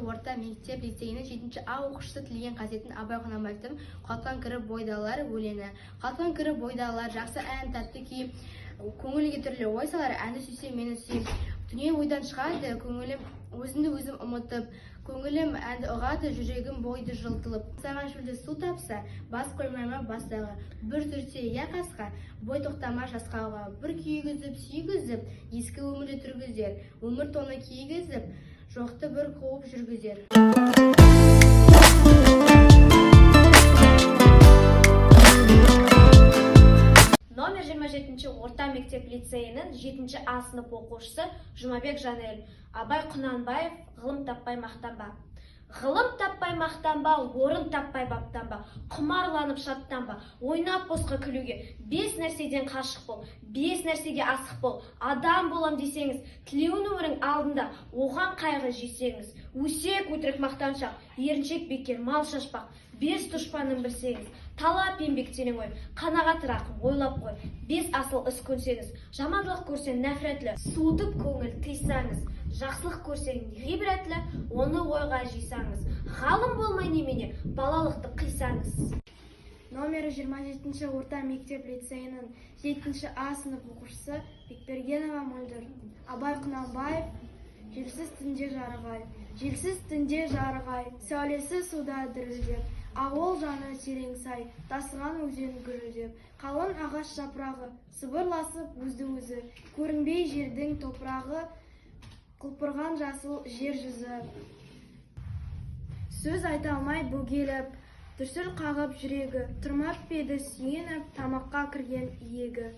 орта мектеп лицейінің 7 А оқушысы Тілеген Қасиеттің Абай Құнанбаевтың «Құлатқан кірі бойдалар» өлеңі. Құлатқан кірі бойдалар, жақсы ән, тәтті күй, көңілге түрлі ой салар, әнді сүйсе, мені сүй. Дүние ойдан шығады, көңілім өзімді өзім ұмытып, көңілім әнді ұғады, жүрегім бойды жылытылып. Саған шөлде су тапса, бас қоймай ма бастағы, бір түртсе я қасқа, бой тоқтама жасқауға, бір күйгізіп, сүйгізіп, ескі өмірді түргізер, өмір тоны кигізіп, жоқты бір қуып жүргізер. Номер 27 орта мектеп лицейінің 7 А сынып оқушысы Жұмабек Жанел. Абай Құнанбаев, «Ғылым таппай мақтанба». Ғылым таппай мақтанба, орын таппай баптанба, құмарланып шаттанба, ойнап босқа күлуге. Бес нәрседен қашық бол, бес нәрсеге асық бол. Адам болам десеңіз, тілеуін өмірің алдында, оған қайғы жесеңіз. Өсек, өтірік, мақтаншақ, еріншек, бекер мал шашпақ. Бес дұшпанын білсеңіз, талап, еңбек, терең ой, қанағат, рақым, ойлап қой. Бес асыл іс көнсеңіз, жамандылық көрсең нәфрәтлі, суытып көңіл тыйсаңыз, жақсылық көрсең ғибрәтлі, оны ойға жисаңыз, ғалым болмай немене, балалықты қисаңыз. Номері 27 орта мектеп лицейінің 7 А сынып оқушысы Бекбергенова Мөлдір. Абай Құнанбаев, «Желсіз түнде жарық ай». Желсіз түнде жарық ай, сәулесі суда дірілдеп, ауыл жаны терең сай, тасыған өзен гүрілдеп, қалың ағаш жапырағы сыбырласып өзді өзі, көрінбей жердің топырағы, құлпырған жасыл жер жүзі. Сөз айта алмай бөгеліп, дүрсіл қағып жүрегі, тұрмап па еді сүйеніп, тамаққа кірген иегі.